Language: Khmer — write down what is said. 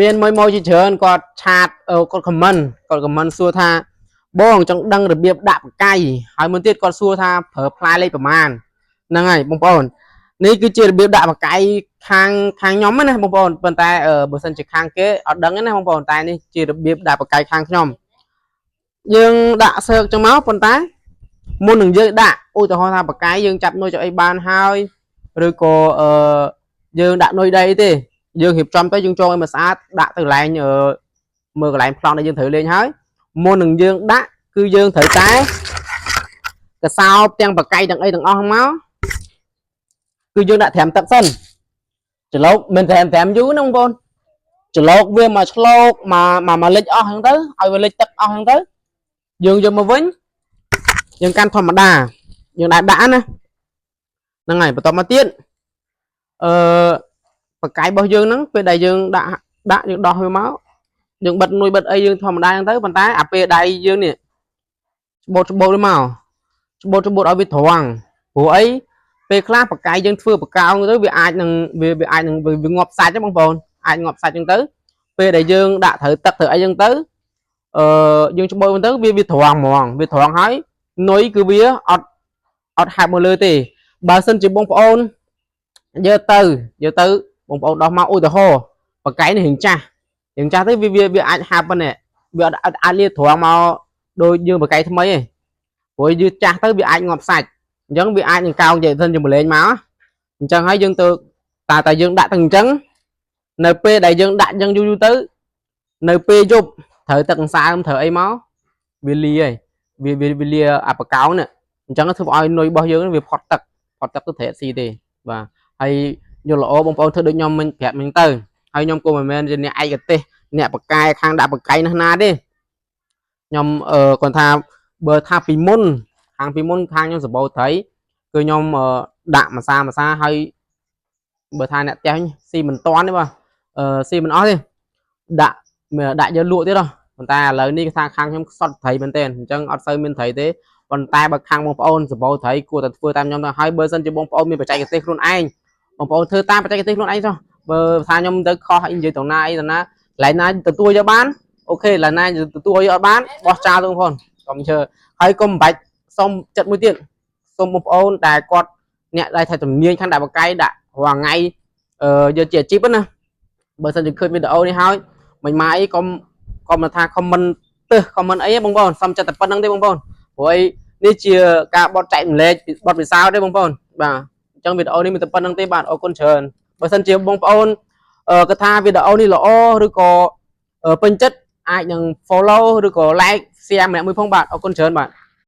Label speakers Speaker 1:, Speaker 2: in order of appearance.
Speaker 1: មានមួយមកជាច្រើនគាត់ chat គាត់ comment គាត់ comment សួរថាបងចង់ដឹងរបៀបដាក់បកៃហើយមួយទៀតគាត់សួរថាប្រើផ្លែលេខប្រមាណហ្នឹងហើយបងប្អូននេះគឺជារបៀបដាក់បកៃខាងខាងខ្ញុំណាបងប្អូនប៉ុន្តែបើសិនជាខាងគេអត់ដឹងទេណាបងប្អូនតែនេះជារបៀបដាក់បកៃខាងខ្ញុំយើងដាក់សើកចឹងមកប៉ុន្តែមុននឹងយើងដាក់ឧទាហរណ៍ថាបកៃយើងចាប់នុយចុះអីបានហើយឬក៏អឺយើងដាក់នុយដីទេយើងរៀបចំទៅយើងចងឲ្យមកស្អាតដាក់ទៅកន្លែងអឺមើលកន្លែងប្លង់ដែលយើងត្រូវលេងហើយមុននឹងយើងដាក់គឺយើងត្រូវតែកសោបទាំងបកៃទាំងអីទាំងអស់មកគឺយើងដាក់ត្រាំទឹកសិនចលោកមិនត្រាំត្រាំយូរណាបងប្អូនចលោកវាមកឆ្លោកមកមកមកលិចអស់ហ្នឹងទៅឲ្យវាលិចទឹកអស់ហ្នឹងទៅយើងយកមកវិញយើងកាន់ធម្មតាយើងដាក់ដាក់ណាហ្នឹងហើយបន្តមកទៀតអឺបកាយរបស់យើងហ្នឹងពេលដែលយើងដាក់ដាក់យើងដោះវាមកយើងបិទនុយបិទអីយើងធម្មតាហ្នឹងទៅប៉ុន្តែអាពេលដៃយើងនេះច្បូតច្បូតវាមកច្បូតច្បូតឲ្យវាត្រង់ព្រោះអីពេលខ្លះបកាយយើងធ្វើបកោងទៅវាអាចនឹងវាវាអាចនឹងវាងាប់សាច់ហ្នឹងបងប្អូនអាចងាប់សាច់ហ្នឹងទៅពេលដែលយើងដាក់ត្រូវទឹកត្រូវអីហ្នឹងទៅអឺយើងច្បូតទៅវាវាត្រង់ហ្មងវាត្រង់ហើយនុយគឺវាអត់អត់ហាប់មកលើទេបើសិនជាបងប្អូនយកទៅយកទៅបងប្អូនដោះមកឧទាហរណ៍បកាយនេះរៀងចាស់រៀងចាស់ទៅវាវាវាអាចហាប់ប៉ុណ្ណេះវាអត់អត់អាចលាត្រង់មកដូចយើងបកាយថ្មីទេព្រោះយើងចាស់ទៅវាអាចងាប់សាច់អញ្ចឹងវាអាចនឹងកោងចេះសិនជាម្លេងមកអញ្ចឹងហើយយើងទៅតាតែយើងដាក់ទៅអញ្ចឹងនៅពេលដែលយើងដាក់អញ្ចឹងយូរយូរទៅនៅពេលយប់ត្រូវទឹកអង្សើមត្រូវអីមកវាលាហើយវាវាវាលាអាបកោងនេះអញ្ចឹងធ្វើឲ្យនុយរបស់យើងវាផុតទឹកផុតទឹកទៅត្រីអត់ស៊ីទេបាទហើយយល់ល្អបងប្អូនធ្វើដូចខ្ញុំមិញប្រាប់មិញទៅហើយខ្ញុំក៏មិនមែនជាអ្នកឯកទេសអ្នកបកែខាងដាក់បកៃណាស់ណាទេខ្ញុំអឺគាត់ថាបើថាពីមុនខាងពីមុនខាងខ្ញុំសបោត្រីគឺខ្ញុំដាក់ម្សាម្សាហើយបើថាអ្នកផ្ទះស៊ីមិនតាន់ទេបាទអឺស៊ីមិនអស់ទេដាក់ដាក់យកលក់ទៀតហ៎ប៉ុន្តែឥឡូវនេះគេថាខាងខ្ញុំខ្សត់ត្រីមែនទែនអញ្ចឹងអត់សូវមានត្រីទេប៉ុន្តែបើខាងបងប្អូនសបោត្រីគួរតែធ្វើតាមខ្ញុំទៅហើយបើសិនជាបងប្អូនមានបច្ចេកទេសខ្លួនឯងបងប្អូនធ្វើតាមបច្ចេកទេសខ្លួនឯងចុះបើថាខ្ញុំទៅខុសអីនិយាយត្រង់ណាអីត្រង់ណាកន្លែងណាទទួលយកបាន OK កន្លែងណាទទួលយកអត់បានបោះចោលទៅបងប្អូនកុំជឿហើយកុំបាច់សុំចិត្តមួយទៀតសូមបងប្អូនដែលគាត់អ្នកដែលថាជំនាញខាងដាក់បកាយដាក់រាល់ថ្ងៃអឺយកជាអាជីពណាបើសិនជាឃើញវីដេអូនេះហើយមិនមកអីកុំកុំថា comment ទើស comment អីបងប្អូនសុំចិត្តតែប៉ុណ្្នឹងទេបងប្អូនព្រោះអីនេះជាការបត់ចែកម្លែកបត់ពិសោធន៍ទេបងប្អូនបាទអញ្ចឹងវីដេអូនេះមានតែប៉ុណ្្នឹងទេបាទអរគុណច្រើនបើសិនជាបងប្អូនអឺគាត់ថាវីដេអូនេះល្អឬក៏ពេញចិត្តអាចនឹង follow ឬក៏ like share ម្នាក់មួយផងបាទអរគុណច្រើនបាទ។